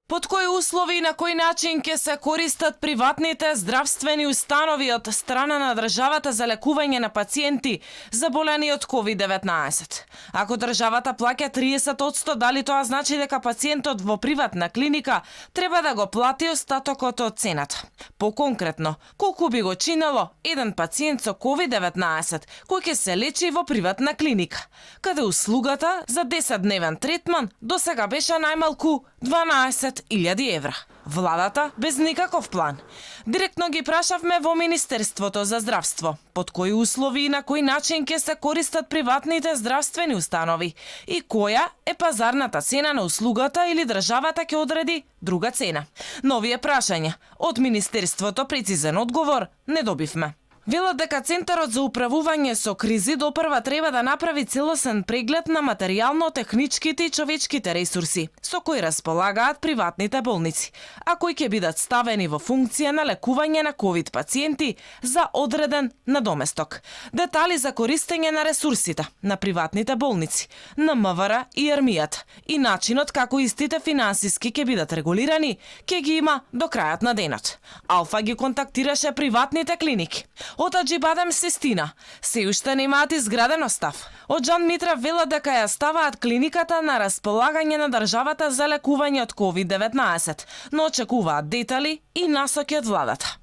Под кои услови и на кој начин ќе се користат приватните здравствени установи од страна на државата за лекување на пациенти заболени од COVID-19? Ако државата плаќа 30%, дали тоа значи дека пациентот во приватна клиника треба да го плати остатокот од цената? Поконкретно, колку би го чинело еден пациент со COVID-19 кој ќе се лечи во приватна клиника, каде услугата за 10-дневен третман досега беше најмалку 12.000 евра. Владата без никаков план. Директно ги прашавме во Министерството за здравство под кои услови и на кој начин ќе се користат приватните здравствени установи и која е пазарната цена на услугата или државата ќе одреди друга цена. На овие прашања од Министерството прецизен одговор не добивме. Велат дека Центарот за управување со кризи допрва треба да направи целосен преглед на материјално-техничките и човечките ресурси со кои располагаат приватните болници, а кои ќе бидат ставени во функција на лекување на ковид пациенти за одреден надоместок. Детали за користење на ресурсите на приватните болници, на МВР и армијата и начинот како истите финансиски ќе бидат регулирани, ќе ги има до крајот на денот. Алфа ги контактираше приватните клиники. Од Аџибадем Систина се уште немаат изграден остав. Од Жан Митра велат дека ја ставаат клиниката на располагање на државата за лекување од COVID-19, но очекуваат детали и насоки од владата.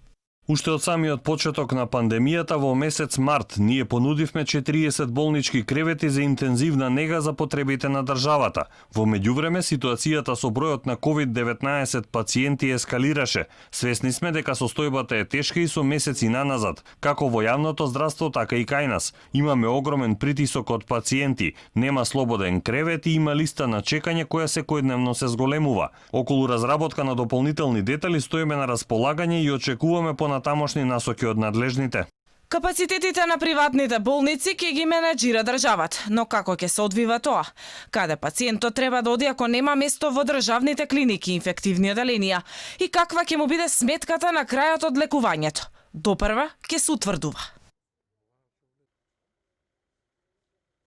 Уште од самиот почеток на пандемијата во месец март ние понудивме 40 болнички кревети за интензивна нега за потребите на државата. Во меѓувреме ситуацијата со бројот на COVID-19 пациенти ескалираше. Свесни сме дека состојбата е тешка и со месеци наназад, како во јавното здравство, така и кај нас. Имаме огромен притисок од пациенти, нема слободен кревет и има листа на чекање која секојдневно се зголемува. Околу разработка на дополнителни детали стоиме на располагање и очекуваме понатамошни насоки од надлежните. Капацитетите на приватните болници ќе ги менеджира државата, но како ќе се одвива тоа? Каде пациентот треба да оди ако нема место во државните клиники и инфективни оделенија? И каква ќе му биде сметката на крајот од лекувањето? Допрва ќе се утврдува.